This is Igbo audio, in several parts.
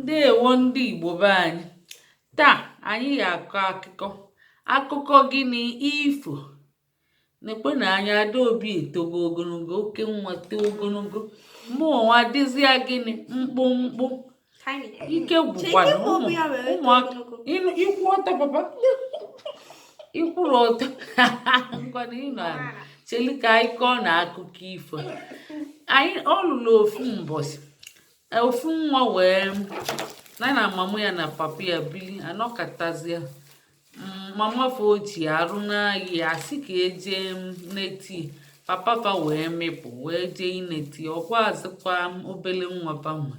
Ǹdeèwo ndị Ìgbò be anyị. Taa ànyị gà-àkọ akụkọ. Akụkọ gịnị? Ifò. Nekwenụ anya, Adaobi etogo ogologo, oke nwa too ogologo. Mụ onwe adịzịa gịnị? Mkpụmkpụ. Tiny. Ike gwụkwara Chike ụmụ obi ya were too ụmụaka. ogologo. Ịnụ ikwu ọtọ, papa, ikwuru ọtọ. Ngwanụ, ịnọ ala chelu ka anyị kọọ na akụkọ ifo anyị. Ọ lụrụ ofu mbọsị, ofu nwa wee na mama ya na papa ya bili anọkọtazie. Mama fa ochie arụ n'ahịa ya, asị ka eje neti papa fa, wee mịpụ wee jee ineti. Ọkwa azịkwa obele nwa fa nwe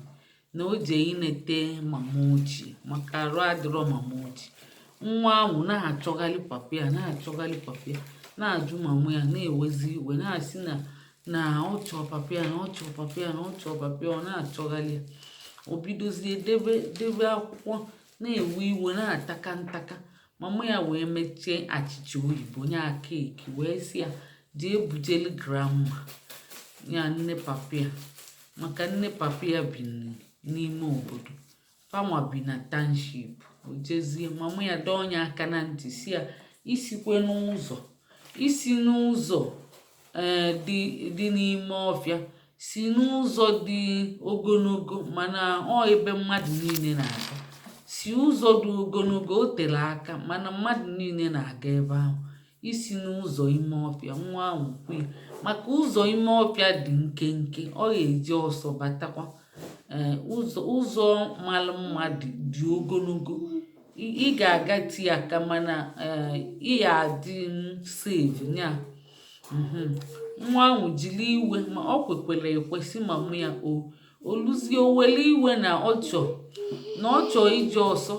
na o jee inete mama ochie maka arụ adịrọ mama ochie. Nwa ahụ na-achọghalị papa ya, na-achọghalị papa ya, na-ajụ mama ya, na-ewezi iwe, na-asị na ọ chọọ papa ya, na ọ chọọ papa ya, na ọ chọọ papa ya. Ọ na-achọghalị ya. O bidozie debe debe akwụkwọ, na-ewe iwe, na-ataka ntaka. Mama ya wee mechie achịcha oyibo nye cake, wee sị ya jee bujelu grandma ya, nne papa ya, maka nne papa ya bi n'ime obodo, fanwa bi na township. O jezie, mama ya dọọ ya aka na ntị, si ya isikwe n'ụzọ, isi n'ụzọ ee dị dị n'ime ọfịa, si n'ụzọ dị ogologo, mana ọ ebe mmadụ niile na-aga, si ụzọ dị ogologo, o tere aka, mana mmadụ niile na-aga ebe ahụ, isi n'ụzọ ime ọfịa. Nwa ahụ kwue maka ụzọ ime ọfịa dị nkenke, ọ ga-eji ọsọ batakwa. Ee, ụzọ malụ mma dị ogologo, ị ga-aga ti aka, mana ee, ị ga-adị safe nya. Nwa ahụ jiri iwe, ma ọ kwekwere ekwesị mama ya. O oluzie, o were iwe na ọ chọọ na ọ chọọ ije ọsọ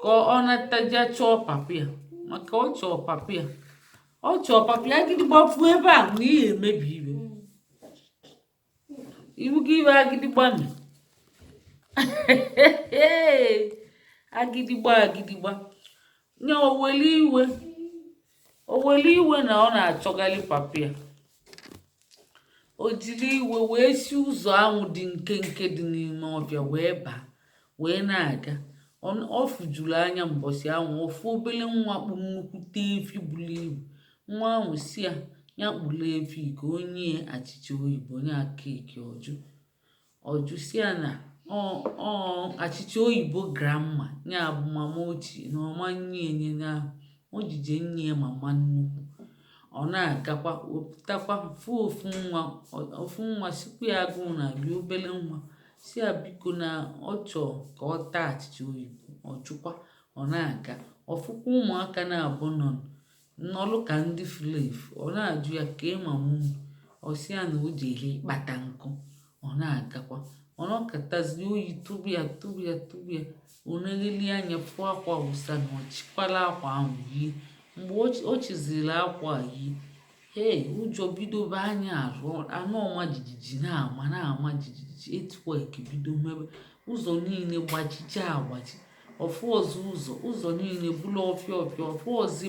ka ọ nataja chọọ papa ya, maka ọ chọọ papa ya, ọ chọọ papa ya. Agịdịgba fuo ebe a na ihe emebi ibe iwu gị. Ibe agịdịgba mi agịdịgba agịdịgba nya. O were iwe, o were iwe na ọ na-achọgali papa ya. O jiri iwe wee si ụzọ ahụ dị nkenke dị n'ime ọfịa wee baa, wee na-aga. Ọ fujuru anya mbọsị ahụ, ofu obele nwa kpụ nnukwute efi buru ibu. Nwa ahụ si ya ya kpụrụ efi ka o nye achịcha oyibo, nye cake. Ọjụ ọjụ, si ya na ọ achịcha oyibo grandma ya bụ mama ochie na ọma nye nye na o jije nye mama nnukwu. Ọ na-agakwa, wepụtakwa, fụ ofu nwa. Ofu nwa sikwa ya agụụ na-abịa. Obele nwa si ya biko, na ọ chọọ ka ọ taa achịcha oyibo. Ọ jụkwa. Ọ na-aga, ọfụkwa ụmụaka na-abụ nọ nọlụ ka ndị furu efu. Ọ na-ajụ ya ka ị mama unu. Ọ sị ya na o jere ịkpata nkụ. Ọ na-agakwa, ọ nọkọtazi, oyi tụbụ ya, tụbụ ya, tụbụ ya. O negheli anya, fụ akwa wụsa na ọ chịkwala akwa ahụ yie. Mgbe o chiziri akwa a yie, hei, ụjọ bidobe anya arụ anụ ọma jijiji, na-ama na-ama jijiji. Earthquake bido mebe, ụzọ niile gbachicha agbachi. Ọfụ ọzọ ụzọ, ụzọ niile bụrụ ọfịa ọfịa. Ọfụ ọzọ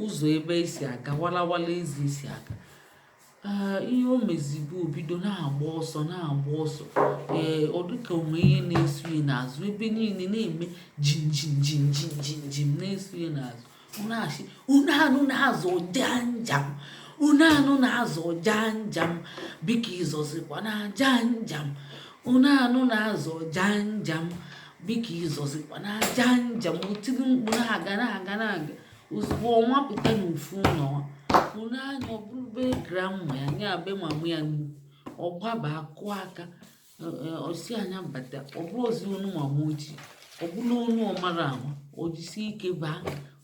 ụzọ ebe esi aga walawala ezi esi aga. Ee, ihe o mezibu, obido na-agba ọsọ, na-agba ọsọ. Ee, ọ dịka onwe ihe na-eso ya n'azụ. Ebe niile na-eme jim jim jim jim jim jim, na-eso ya n'azụ. Ọ na-asị, "Unu anụ na-azọ janjam, unu anụ na-azọ janjam, biko ịzọzikwa na janjam, unu anụ na-azọ janjam, biko ịzọzikwa na janjam." O tiri mkpu, na-aga, na-aga, na-aga. Ozugbo ọ mapụta n'ofu ụlọ, unu anya, ọ bụrụ be grandma ya, nya be mama ya nnukwu. Ọ gbaba, kụọ aka, ọsi anya bata. Ọ bụrụ ozi onu mama ochie, ọ bụrụ onu ọmara ama. O jisie ike baa.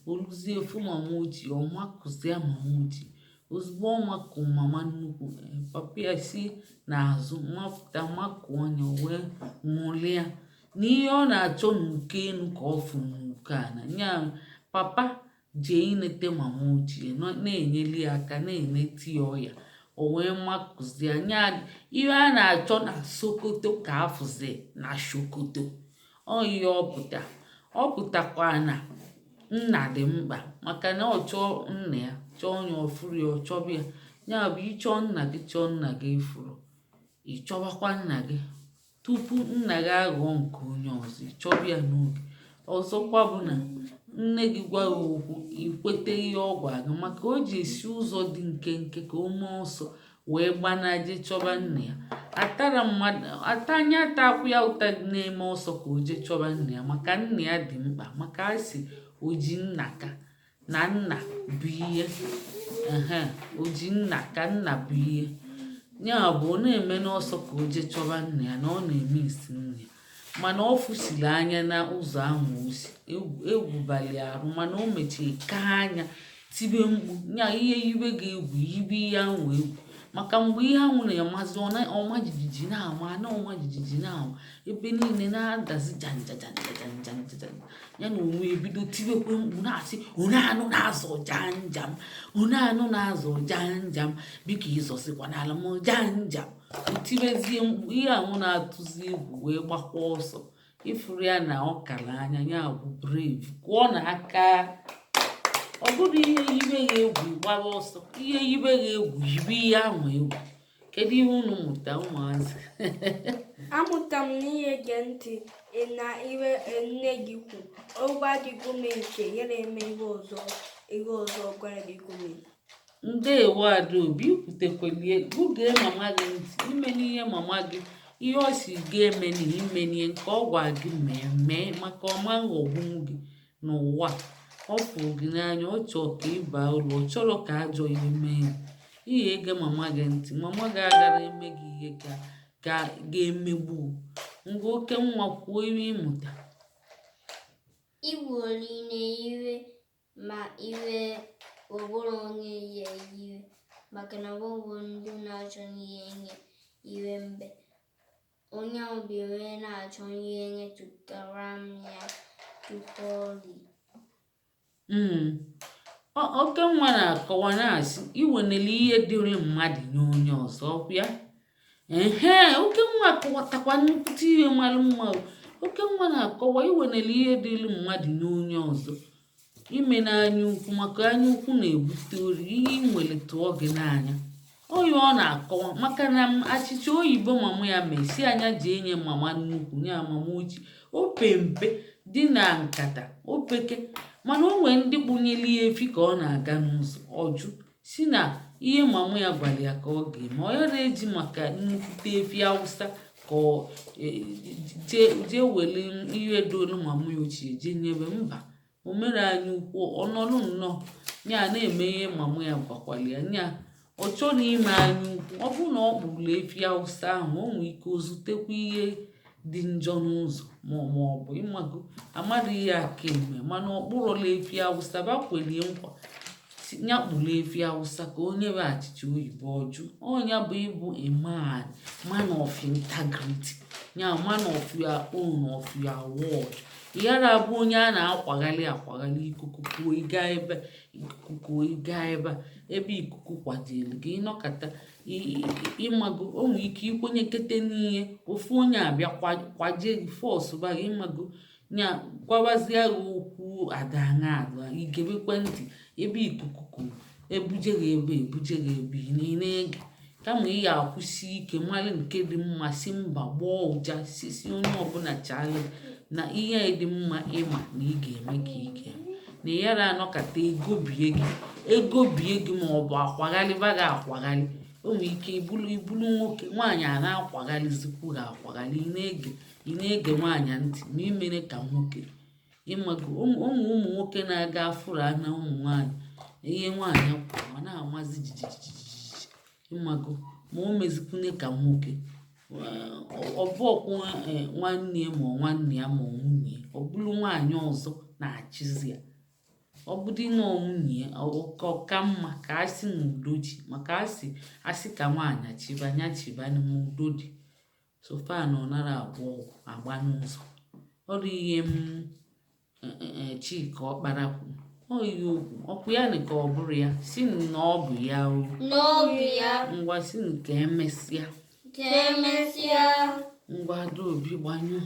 Oluzie, fụ mama ochie, ọ makụzie mama ochie. Ozugbo ọ makụ mama nnukwu, papa ya si n'azụ mapụta, makụọ ya, wee ṅụrịa na ihe ọ na-achọ n'uko enu ka ọ fụ n'uko ana nya. Papa jee inete mama ochie, na-enyeli ya aka, na-eneti ya ọya, o wee makụzie nya. Ihe a na-achọ na Sokoto ka afụzi na Sokoto. Ọ ihe ọ pụta, ọ pụtakwa na nna dị mkpa, maka na ọ chọọ nna ya, chọọ ya ọfụrụ ya, ọ chọba ya. Ya bụ, ịchọọ nna gị, chọọ nna gị, ịfụrụ, ịchọbakwa nna gị. Tupu nna gị aghọọ nke onye ọzọ, ị chọba ya n'oge. Ọzọkwa bụ na nne gị gwa gị okwu, ikwete ihe ọ gwa gị, maka o ji esi ụzọ dị nkenke ka o mee ọsọ wee gbanaje chọba nna ya. Atara mmadụ atanya atakwu ya ụta na-eme ọsọ ka o jee chọba nna ya, maka nna ya dị mkpa, maka a sị o ji nna ka na nna bụ ihe. Ehe, o ji nna ka nna bụ ihe. Ya bụ, ọ na-eme n'ọsọ ka o jee chọba nna ya na ọ na-eme isi nna ya, mana ọ fụsiri anya na ụzọ ahụ o si egwu bali arụ, mana o mechie kaa anya tibe mkpu nya ihe yibe ga-egwu yibe ihe ahụ egwu, maka mgbe ihe ahụ na-amazi ọma jijiji na-ama na ọma jijiji na-ama ebe niile na-adazi janja janja janja janja. Ya na onwe ebido tibekwe mkpu na-asị, "Onye anụ na-azọ janjam? Onye anụ na-azọ janjam? Biko ịzọsikwa n'ala m janjam." O tibezie mkpu, ihe ahụ na-atụzi egwu wee gbakwa ọsọ. Ifuru ya na ọ kara anya ya bụ brave. Kụọ na aka. Ọ bụrụ ihe yibe ya egwu, gbaba ọsọ. Ihe yibe ya egwu, yibe ihe ahụ egwu. Kedu ihe unu mụta, ụmụazị? Amụta m n'ihe gee ntị na ihe nne gị kwu. Ọ gwa gị gome nke ya na-eme ihe ọzọ, ihe ọzọ ọ gwara gị gome. Ndewo, Adaobi. Ikwutekwelie gụgee mama gị ntị, ime n'ihe mama gị ihe ọ si ga-eme na imenie nke ọ gwa gị mee mee, maka ọma nghọgbunwu gị n'ụwa. Ọ fụrụ gị n'anya, ọ chọọ ka ị baa uru, ọ chọrọ ka ajọ ihe mee gị. Ihe ege mama gị ntị, mama gị agara eme gị ihe ka ka ga-emegbu. Ngwa, oke nwa, kwuo ihe ịmụta. Iwoli na-iwe ma iwe ọ bụrụ onye ihe iwe, maka na ọ bụ ndị na-achọ ihe nye iwe mgbe onye ahụ bụ onye na-achọ ihe nye tụtara m ya tụfọli. Oke nwa na-akọwa na-asị iwenele ihe dịrị mmadụ nye onye ọzọ. Ọkwa ya? Ehe, oke nwa kọwatakwa nnukwute ihe mara mma o. Oke nwa na-akọwa iwenele ihe dịrị mmadụ nye onye ọzọ, ime n'anya ukwu, maka anya ukwu na-ebute ori. Ihe ị nwere tụọ gị n'anya. Oyi ọ na-akọwa maka na m achịcha oyibo mama ya mesi anya ji enye mama nnukwu ya, mama ochie ope mpe dị na nkata opeke, mana o nwee ndị kpụnyere ya efi ka ọ na-aga n'ụzọ. Ọjụ si na ihe mama ya gwara ya ka ọ ga-eme, ọ yara eji maka nnukwute efi Awụsa ka ọ jee were ihe dolu mama ya ochie jee nyebe. Mba, o mere anya ukwu. Ọ nọrọ nnọọ ya na-eme ihe mama ya gwakwara ya. Nya ọ chọrọ ime anya ukwu. Ọ bụrụ na ọ kpụrụ efi Awụsa ahụ, o nwee ike o zutekwa ihe dị njọ n'ụzọ, ma ọ bụ ịmago amara ihe aka eme. Mana ọ kpụrụla efi Awụsa, bakwelie nkwa ya kpụrụ efi Awụsa ka o nyebe achịcha oyibo, ọjụ. Ọnya bụ ịbụ a man, man of integrity, ya man of your own, of your word. Ị ghara abụ onye a na-akwaghalị akwaghalị. Ikuku kuo, ịga ebe ikuku kuo, ịga ebe a ebe ikuku kwajiri gị. Ịnọkata, ịmago, o nwee ike ikwenyekete n'ihe ofu onye abịa kwaje gị, force ba gị, ịmago, nya gwawazie gị okwu adaṅa ada, igebekwe ntị. Ebe ikuku kuru ebuje gị ebe ebuje gị ebe ị na-ege, kama ị ga-akwụsị ike mara nke dị mma, si mba, gbọọ ụja, si onye ọbụla chalụ na ihe dị mma. Ịma na ị ga-eme ka ị ga-eme na ị ghara anọkata egobie gị, egobie gị, ma ọ bụ akwaghalịba gị akwaghalị. O nwere ike ibulu ibulu nwoke, nwaanyị a na-akwaghalịzikwu gị akwaghalị. Ị na-ege nwaanyị ntị ma imere ka nwoke. Ịmago ụmụ ụmụ nwoke na-aga afụrụ anya ụmụ nwaanyị, ihe nwaanyị kwuru ọ na-amazi jijijiji. Ịmago, ma o mezikwune ka nwoke, ọ bụ nwanne ya, ma ọ nwanne ya, ma ọ nwunye ya, ọ bụrụ nwaanyị ọzọ na-achịzi ya. Ọ bụdị na ọ nwunye ya, ọ ka mma ka a sị na udo ji, maka asị asị ka nwaanyị chiba nya chiba n'ime udo dị so far na ọ nara agwọ ọgwụ agba n'ụzọ ọrụ. Ihe m Chika Ọkpara kwuru, ọ ihe okwu ọkwụ ya nị ka ọ bụrụ ya si na ọ bụ ya o. N'obi ya. Ngwa, si ka emesịa. Ka emesịa. Ngwa, Adaobi, gbanyụọ.